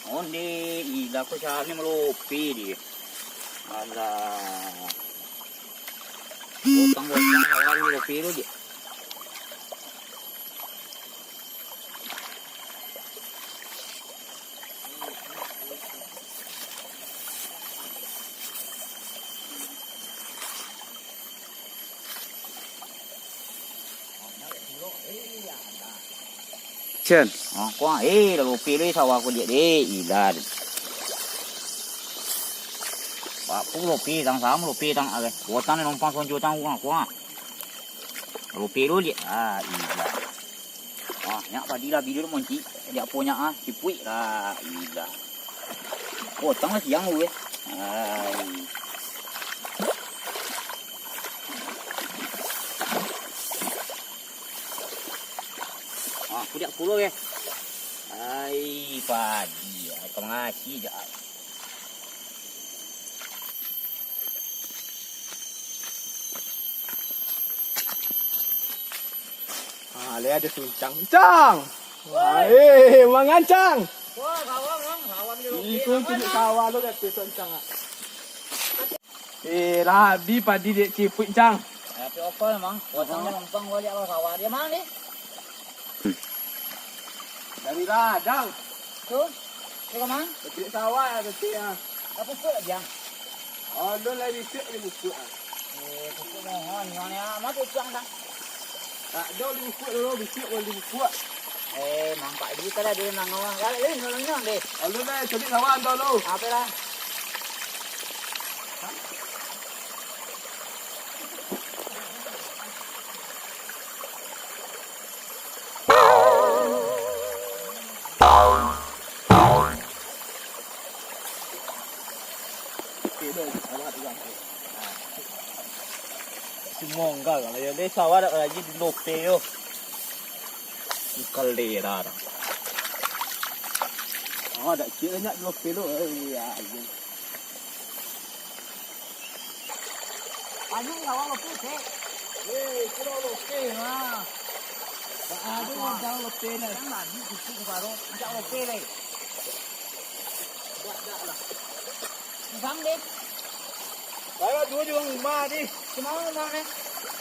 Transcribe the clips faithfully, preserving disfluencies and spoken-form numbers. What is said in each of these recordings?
Onde, ilah ko caro ni malope di. Alah. Potang-potang awak ni lope tu je. Cen. Ah, kuah, eh, lalu pilih sawah ko liak deh, ilah deh. Bak puluah pi tang, sama puluah pi tang, agak. Kuatang ni numpang sonjo tang, kuah, kuah. Lalu pilih liak. Ah, ilah. Ah, nyak padi lah, bidi lu monci. Liak po nyak ah, cipuik lah, ilah. Potang lah siang lu, eh. Ai. Ah, kudiak pulo, eh. Ai, padi, ai, kau ngasi je, ai. Ah, le ado suncang. Cang! Woi! Eh, mangancang! Wah, kawan, Bang. Kawan di Iko loke, tunjuk kawan. Sawah lo kata suncang, ah. Eh, lah, bi padi dek cipuik, Cang. Tapi apa emang? Buat sama numpang balik apa sawah dia, Mang, ni? Dari ladang. Tu, tu ka ma? Kecil sawah, kecil, ah. Dah pupuk lagi, ang? Alun lai bisuak bali pupuk, ah. Eh, pupuk mohon, gimana ya? Ma pupuk ang, Bang? Tak ado bali pupuk dulu, bisuak bali pupuk. Eh, nampak juo lah dia nang awang. Kalau lain, kalau lain, deh. Alun lai, cari sawah, antah lu. Apa lah? Semua enggak lah, ya, deh, sawah dak lagi di lope yo. Bukan lera dah. Oh, dak cik banyak di lope tu. Eh, iya, iya. Anu, kawan lope, Cek. Eh, kira lope, nah. Anu, kawan lope, nah. Kan lagi cuci ke baru, tidak lope, deh. Dak, dak lah. Bang, deh. Bawa dua di rumah, deh. Di mana rumah, deh?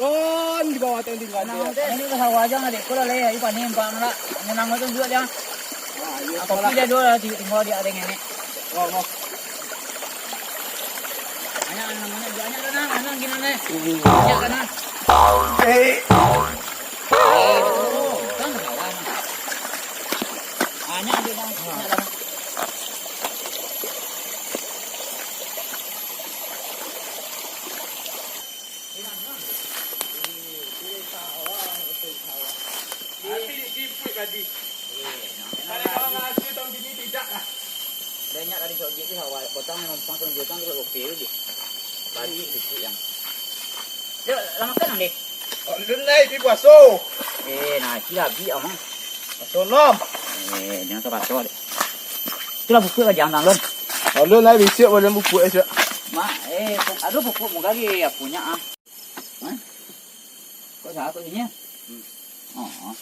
Kon, di bawah tadi, di lantai. Nah, deh. Ini ke sawah aja, deh. Kau lah, leh, ipa ni, bang, lah. Menang tu dua, deh. Wah, iya, apa salah. Pun dia dua lah, tinggal dia ada nenek. Wah, wah. Banyak anak namanya, banyak dah, nah, anak gini, nah. Banyak dah, nah. Eh. Eh, betul. Kan dah kawan, nah. Banyak dia, bang. Banyak dah, nah. Tapi dikipuik tadi. Kalau kawan ngasih tahun kini tidak lah. Banyak tadi sok jik tu sawah, potang memang potang tahun jutaan tu oke tu je. Padi kecil yang. Dia lah makan deh. Alun lai, pi puaso. Eh, nasi lah abih, Amang. Puaso nom. Eh, jangan terasa deh. Itulah pupuk lah, jangan, Lon. Alun lai, bisuak buliah pupuk, eh, siap. Mak, eh, pu-, aduh, pupuk muka di, ya, punya, ah. Hah? Kok salah kok sini, ya? Hmm. Oh.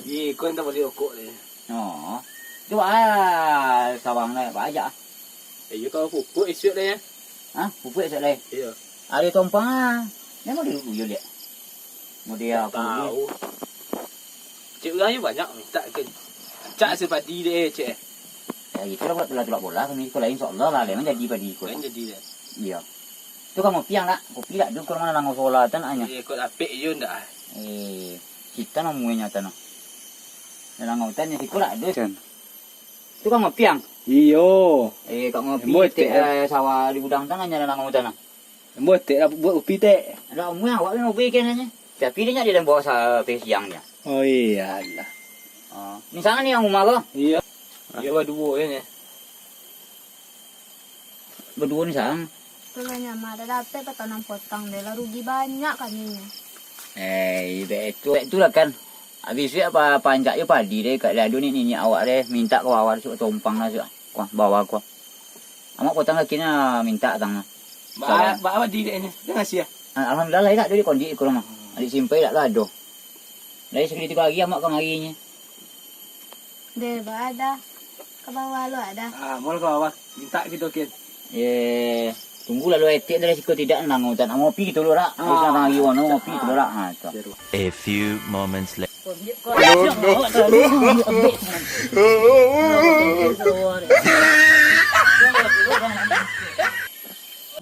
Ih, kau yang tak boleh rokok deh. Oh. Coba, ah, sawang lah, apa aja, ah. Eh, iyo, kalau pupuk esok deh, ya. Hah? Pupuk esok deh? Iyo. Ari tompang, ah. Memang dulu yo lihat. Model tak aku tahu. Cik urang ni banyak minta ke. Cak sepadi deh, cek. Ya, itulah buat tulak-tulak bola, kami sekolah, insya Allah lah, lain jadi padi sekolah. Lain jadi deh. Iya. Tu kamu piang tak? Kopi tak? Dulu ke rumah nang sola tu nak nyo. Eh, kok dapek yo ndak? Eh, kita namuinyo tanah. Dalam hutan ni siko tak ada. Kan. Tu kau ngopi, ang? Iyo. Eh, kau ngopi, embo tek, eh, sawah di gudang tanah, nyala nang tanah. Embo tek lah buat kopi, tek. Ada umur yang awak ni ngopi kan hanya. Tapi dia nyari dan bawa sa-, pe siang dia. Oh, iyalah. Oh. Ni sangat ni yang rumah kau? Iyo. Iyo, baduo je ni. Baduo ni, Sang. Itulah nyaman, ada dapek patanam potang deh lah, rugi banyak kami ni. Eh, ibe tu, itulah kan. Habis tu apa, pancak je padi deh, kak lado ni niniak awak deh, minta ke bawah tu, tompang lah tu. Kuah, bawah kuah. Amak potang kaki ni minta tang. Ba, ba, ba, di dek ni. Dia ngasih ya? Alhamdulillah lah, tak ada di kondi kurang. Adik simpai tak ada. Dari sekali tiga hari amak kang hari ni. Deh, ba ada. Ka bawah lo ado. Ah, mall ka bawah. Mintak kito, Kin. Ye, tunggulah lo etek dari siko tidak nang utan. Ngopi kito lo, rak. Ah. Utan lagi wano ngopi kito lo, rak. Ah, tu. A few moments later.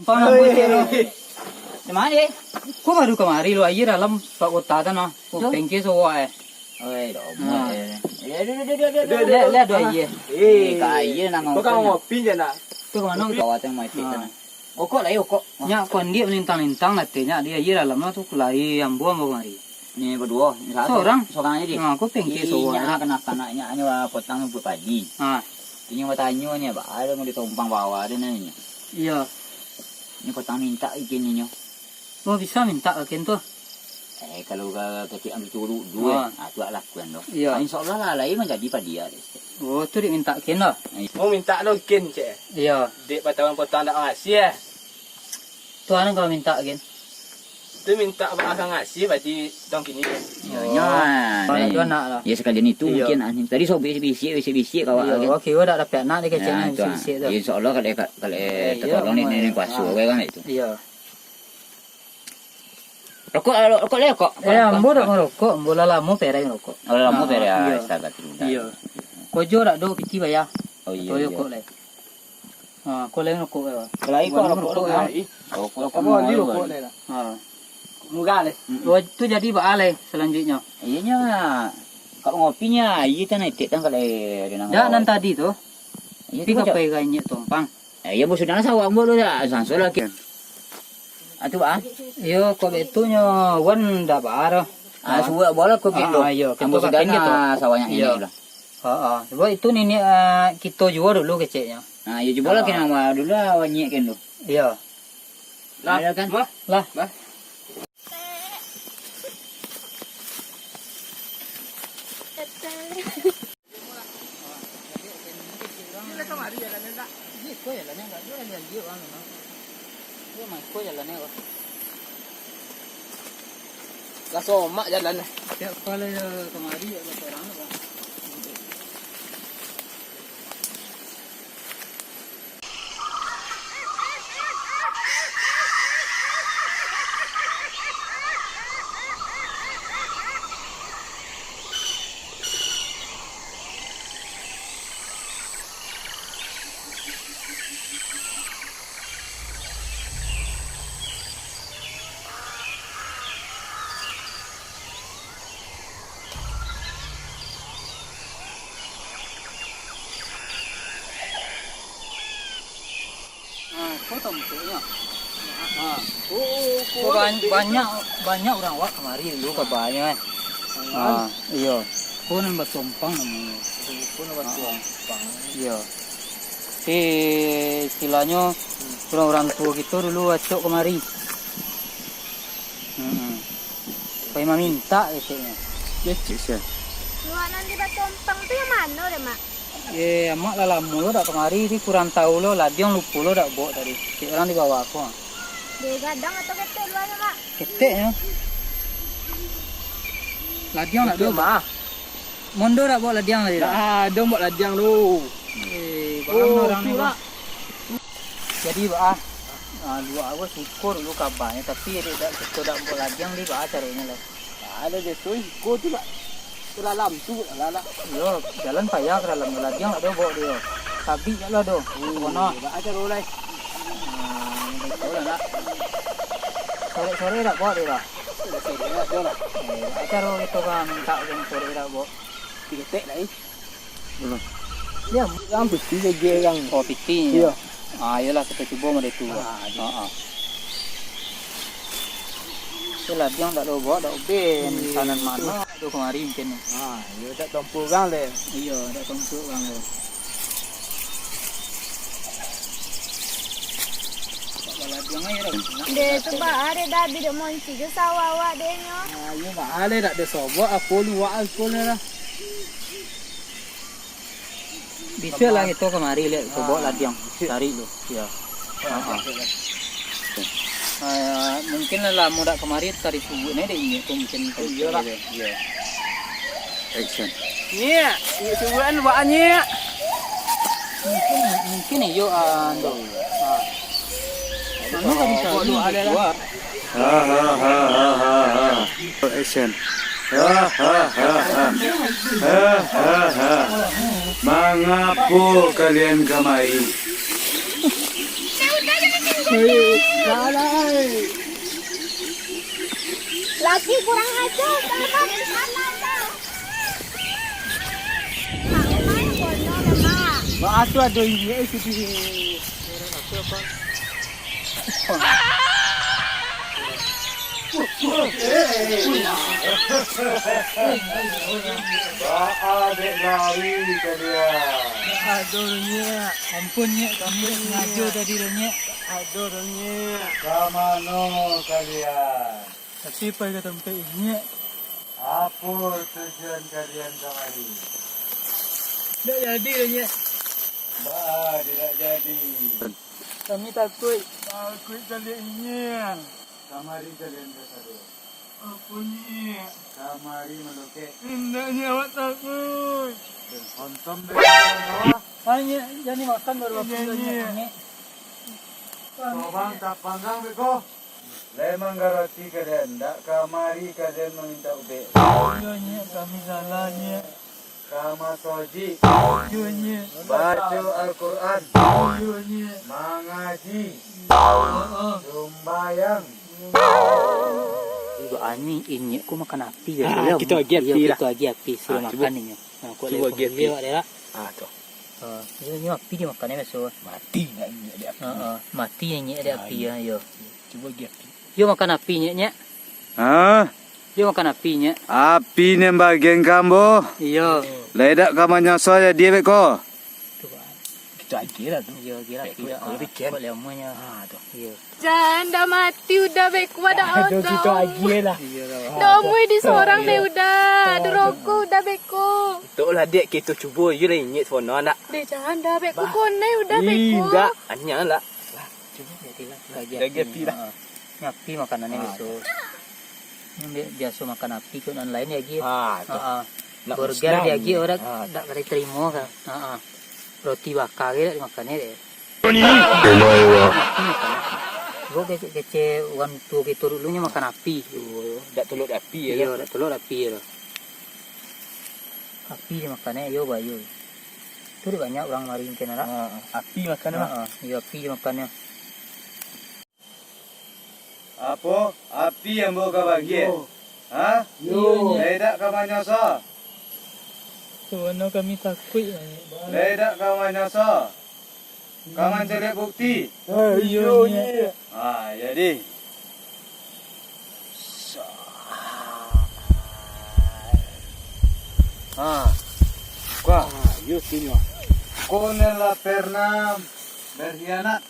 No, no. Di ma, eh? Ko baru kamari lo, aia dalam pak kota tu nah. Ko pengke sawah, eh. Oi, domo, eh. Liek, liek, liek, liek, liek. Liek, liek, doh, aia. Eh, ka aia nang ko ka ngopi je nak. Tu ka mano? Kawatan mai tu nah. Okok lai, okok. Nyak, ko andiak malintang-lintang latih nyak, di aia dalam lah tu, kulai ambo, ambo kamari. Ni baduo, ni sa-, sorang? Sorang aja deh. Nah, ko pengke sawah. Inyo kanak-kanaknyo hanyo potang rumput padi. Ha. Inyo batanyo ni, ba, ado mau ditompang bawah ado ni. Iyo. Ni potang mintak izin inyo. Oh, bisa mintak ka ken tu? Eh, kalau ka kecek ang tu dulu, eh. Ah, tu lah lakuan tu. Iyo. Ah, insya Allah lah, lai manjadi padi ah, deh. Oh, tu dek mintak ken tu? Eh. Mau mintak lo ken, cek? Iyo. Dek batawan potang dak ngasih, eh? Tu anak kalau mintak ken. Tu mintak bak akang ngasih, berarti tong kini. Iyo, nyo, ah, kalau tu anak lah. Ya, sekalian itu mungkin, ah, tadi sobek bisiak, bisiak-bisiak kawak, kan? Iyo, oke, dak dapek anak dikecek tu, ah. Bisiak tu. Ya, insya Allah kalau, kalau, eh, tertolong ni, ni kuaso, kan, itu. Iyo. Rokok, rokok lai, rokok. Eh, ambo dak ngarokok, ambo lah lamo perek ngarokok. Oh, lah lamo perek, ah, iyo. Astagfirullah. Iyo. Kojo dak do, piti bayar. Oh, iyo, iyo. Rokok lai. Ha, ko lai ngarokok, eh. Lai ko rokok, rokok, eh. Rokok, rokok, rokok lai lah. Ha. Murah lai. Oh, tu jadi baa lai selanjutnyo? Iyo nyo, kok ngopinyo, iyo tan etek tan kalau ado nang. Dak, nan tadi tu. Iyo, tapi tu ka pai ka inyo tompang. Eh, iyo, bos, sudah lah sawah, ambo tu, dah. Sansol lah, Kin. Ah, tu, ah. Iyo, kok betunyo, wan dak baa doh. Ah, suwak bola ko, Kin, tu. Ah, iyo, ambo sudah lah sawahnyo ini lah. Ha, ah. Sebab itu niniak, ah, kito juo dulu keceknyo. Ah, iyo, juo lah, Kin, ambo dulu lah, wan nyiak, Kin, tu. Iyo. Lah, kan? Lah. Lah. Lah somak jalan lah. Tiap kali kamari, ya, lah sorang, Bang. Ah, ko tampeknyo. Ah. Ko ban-, banyak, banyak urang awak kamari dulu kabanyo, eh. Ah, iyo. Ko nan batompang namonyo. Ko nan batompang. Iyo. Si, istilahnyo, urang-urang tuo kito dulu acok kamari. Hmm. Pai mamintak keceknyo. Kecek sia. Luak nan di batompang tu yang mano deh, Mak? Eh, amak lah lamo lo dak kamari, ti kurang tahu lo, ladiang lupo lo dak bok tadi. Cek urang di bawah ko. Di gadang atau ketek luaknyo, Mak? Keteknyo. Ladiang dak do, Mak. Mondo dak bok ladiang tadi dak? Dak ado bok ladiang tu. Eh, bang urang ni, Mak. Jadi, Bak, ah, ah, luak awak siko dulu kabanyo, tapi dek dak, kito dak bok ladiang di, Bak, caronyo lai. Ado je tu, siko tu, Bak. Ke dalam tu, lah, lah. Iyo, jalan payah ke dalam tu, ladiang dak do bok dio. Sabik dak lah do. Oh, Bak, caro lai. Ah, batua lah, nak. Sorek-sorek dak bok dio, Bak? Sorek-sorek dak do lah. Eh, Bak, caro kito kan mintak jan sorek dak bok. Tigo tek lai. Belum. Yo, ang piti sajo ang. Oh, piti. Iyo. Ah, iyolah, kito cubo model tu. Ah, iyo. Ha, ha. Itulah, diang dak lobok, dak ubin. Iyo. Tanan mano tu kamari mungkin. Ah, iyo, dak tompo urang le. Iyo, dak tompo urang le. Dak baladiang aja dah. Deh, tu baa deh, dah abih dek monci jo sawah awak deh nyo. Ah, iyo, baa le, dak ado sobok, apo luak apo le lah. Bisuak lah kito kamari, liek, kito baok ladiang, cari tu. Iyo. Ha, ha. Ah, mungkin lah lamo dak kamari, tadi subuah ni dek inyo tu mungkin. Iyolah. Iyo. Action. Nyiak, nyiak subuahan, baa nyiak. Mungkin, mungkin iyo, ah, Ando. Ah. Anu ka bisa, ado lah. Ha, ha, ha, ha, ha, ha. Action. Ha, ha, ha, ha. Ha, ha, ha. Mangapo kalian kamari? Laki kurang ajar, sama di sana, Bang. Baa tu ado inyo, eh, sudih. Baa dek lari kalian? Ado, Nyek. Ampun, Nyek. Kami indak sangajo tadi, Nyek. Ado, Nyek. Ka mano kalian? Tapi pai ka tampek inyo. Apo tujuan kalian kamari? Ndak jadi doh, Nyek. Baa, tidak jadi. Kami takuik. Takuik kalian inyo. Kamari kalian ka sado. Apo, Nyek? Kamari malokek. Indak, Nyek, awak takuik. Hantam dek. Hanya jadi makan baru. Indak, Nyek. Nyek. Kobang tapanggang beko. Lai manggarati kalian, ndak kamari kalian mamintak ubek. Iyo, Nyek, kami salah, Nyek. Ka masojik. Iyo, Nyek. Baco Al-Quran. Iyo, Nyek. Mangaji. Heeh. Sumbayang. Ibo ani inyo ko makan api biaso. Ah, yo. Kito agi api lah. Kito agi api, suruah makan inyo. Ah, cubo agi api. Ah, tu. Ah, iyo, inyo api dimakan biaso. Mati ndak inyo dek api? Heeh, mati inyo dek api, yo. Cubo agi api. Yo makan api, Nyek, Nyek. Hah? Yo makan api, Nyek. Api nan bagian ka ambo? Iyo. Lai dak ka manyoso jadi beko? Kito agiah lah tu. Iyo, agiah lah. Beko, iyo, beko, ah, beko. Kok lamo nyo. Ah, tu. Iyo. Jan, dah mati udah beko, dah. Aduh, kito agiah lah. Iyo lah. Dah omuai di sorang deh udah. Aduh, rokok udah beko. Tok lah, dek, kito cubo. Iyo lah, inyo sono nak. Deh, jan dah beko, konai udah beko. Indak, anyo lah. Cubo jadi lah. Lagi api lah. Ha. Nyo api makanannyo biaso. Nyo bi-, biaso makan api, kok nan lain diagiah. Ha, tu. Ha, ha. Burger diagiah, urang dak ka tarimo ka. Ha, ha. Roti baka ge dak dimakan dek. Omae wa. Api makan. Cubo kecek-kecek urang tuo kito dulu nyo makan api. Dak tolok api yo. Iyo, dak tolok api yo. Api dimakan, yo, bayo. Tu dek banyak urang mari mungkin, dak? Ha, api makan, ha, iyo, api dimakan. Apo? Api ambo ka bagi, eh? Ha? Iyo, Nyek. Lai dak ka manyoso? Sabana kami takuik, Nyek. Lai dak ka manyoso? Ka mancaliak bukti? Iyo, Nyek. Ah, jadi. Ha. Kuah. Iyo, sini, Wak. Kau ni lah pernah berkhianat.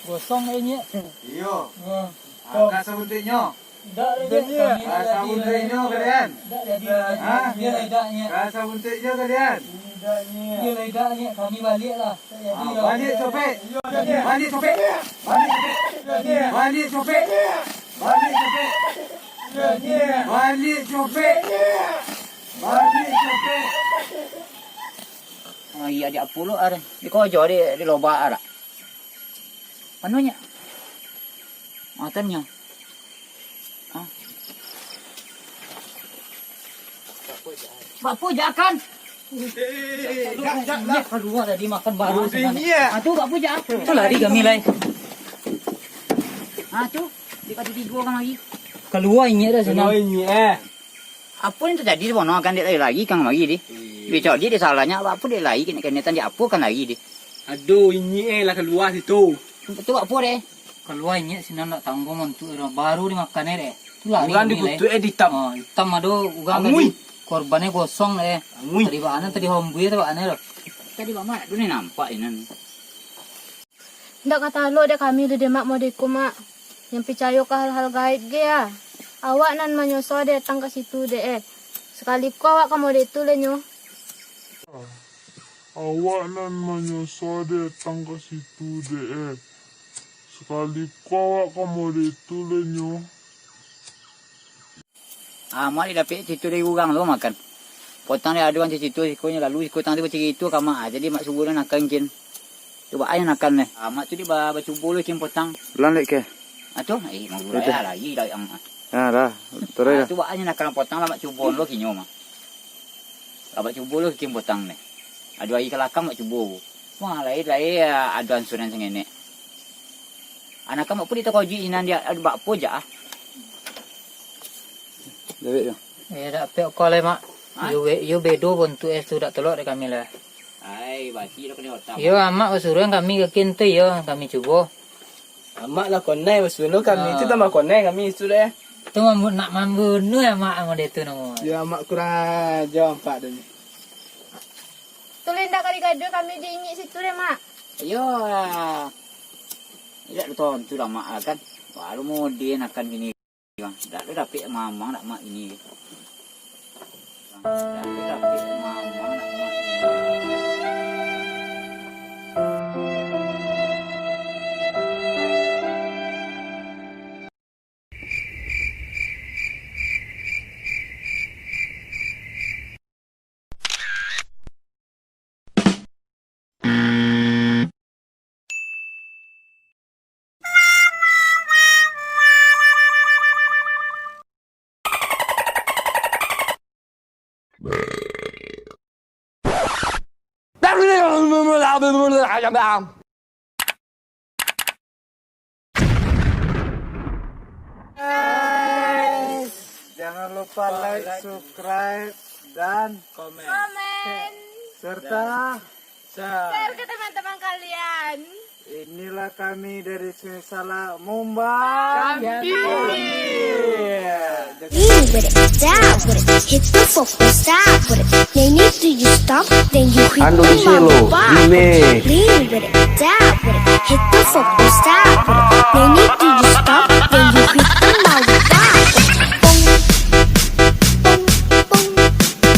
Gosong, eh, Nyek. Iyo. Ha. Ah, ka sabuntuiknyo. Indak, Nyek. Ka sabuntuiknyo kalian. Indak jadi. Ha? Iyo lah, indak, Nyek. Ka sabuntuiknyo kalian. Indak, Nyek. Iyo lah, indak, Nyek. Kami baliak lah. Indak jadi lah. Baliak copek. Baliak copek. Baliak copek. Baliak copek. Baliak copek. Baliak copek. Baliak copek. Ah, iyo, di apo lo, ah, di kojo, di, di lobak, ah. Mano, Nyek? Matanyo. Hah? Baa pujakan? Kalua tadi makan baru. Ah, tu baa pujakan? Tu lari kami lai. Ah, tu, di padi tigo kan lagi. Kalua inyo dah sana. Kalua inyo, eh. Apo nan tajadi di sono kan dek lai lagi kan lagi di. Iyo. Bicok di, di salahnyo, apo dek lai kini-kini tadi apo kan lagi di. Aduh, inyo eh lah kalua situ. Tu apo deh? Kalua inyo sinan dak tangguang mantuk urang baru dimakan eh deh. Tu lari urang kami, dikutuk eh. Eh, di itam. Oh, itam ado urang. Angui. Tadi korbannyo gosong eh. Angui. Tadi baa nyo tadi hombui tu baa nyo tu. Tadi baa nyo tu ni nampak inan. Ndak ka talok dek kami lai deh, Mak, modeko, Mak. Jan picayo ka hal-hal gaib ge, ah. Awak nan manyoso dek datang ka situ dek, eh. Sakali ko awak ka mode tu lai nyo. Awak nan manyoso dek datang ka situ dek, eh. Sakali ko awak ka mode tu lai nyo. Ah, mak dapek situ dari urang tu makan. Potang dek ado urang cicito siko nyo lalu, siko tang tu bacirito ka mak, ah, jadi mak suruah lah nakan kin. Tu baa nyo nakan deh. Ah, mak tu dek ba-, bacubo lo kin potang. Lan dek ke? Ah, tu, eh, mangulai lah, lai, lai, ang, ah. Ah, dah. Terus Ah, dah. Tu baa nyo nakan potang lah mak cubo lo kinyo mah. Lah mak cubo lo kin potang deh. Ado ari ka lakang mak cubo. Wah, lai, lai, ah, ado ansuran sangenek. Anak kamak pun ditakoji inan dia, ado bak apo jak ah. Dewek yo. Eh, dak pek ko lai, Mak. Ha? Yo be-, yo bedo bontuk es tu dak telok dek kami lah. Ai, basi dah kena otak. Yo, amak basuruhan kami ka kin tu yo, kami cubo. Amak lah konai basuruhan kami, tu Ah. tambah konai kami tu deh. Tu mambu-, nak mambunuh amak model tu namo. Yo, amak kurang aja ampak tu ni. Tu lah indak kali gado kami diingik situ deh, Mak. Yo lah. Indak tontu lah, Mak, lah kan. Baru model nakan kini. Dak ado dapek mamang dak mak ini. Dak ado dapek mamang dak mak ini. Guys, jangan lupa like, subscribe, dan komen. Komen. Serta share ke teman-teman kalian. Inilah kami dari Sungai Salak Mumbang. Lean with it, down with it, hit the fuck, stop with it. They need to you stop, then you hit Ando the Di Selo, mama bar. Remix. Lean with it, down with it, hit the fuck, stop with it. They need to you stop, then you hit the mama bar. Pong, pong, pong, pong, pong, pong, pong, pong,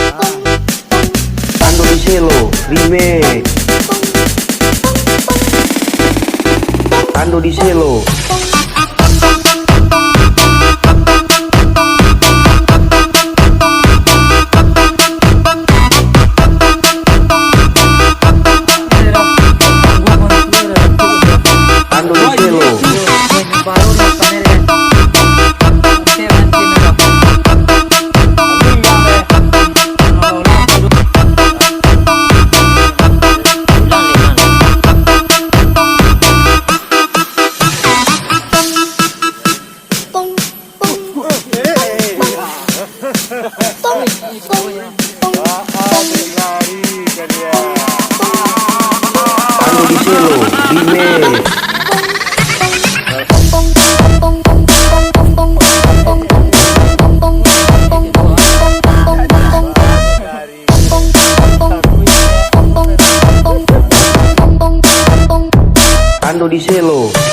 pong. Ando Di Selo, remix. Ando Di Selo. Ando Di Selo. Ando Di Selo, remix. Ando Di Selo.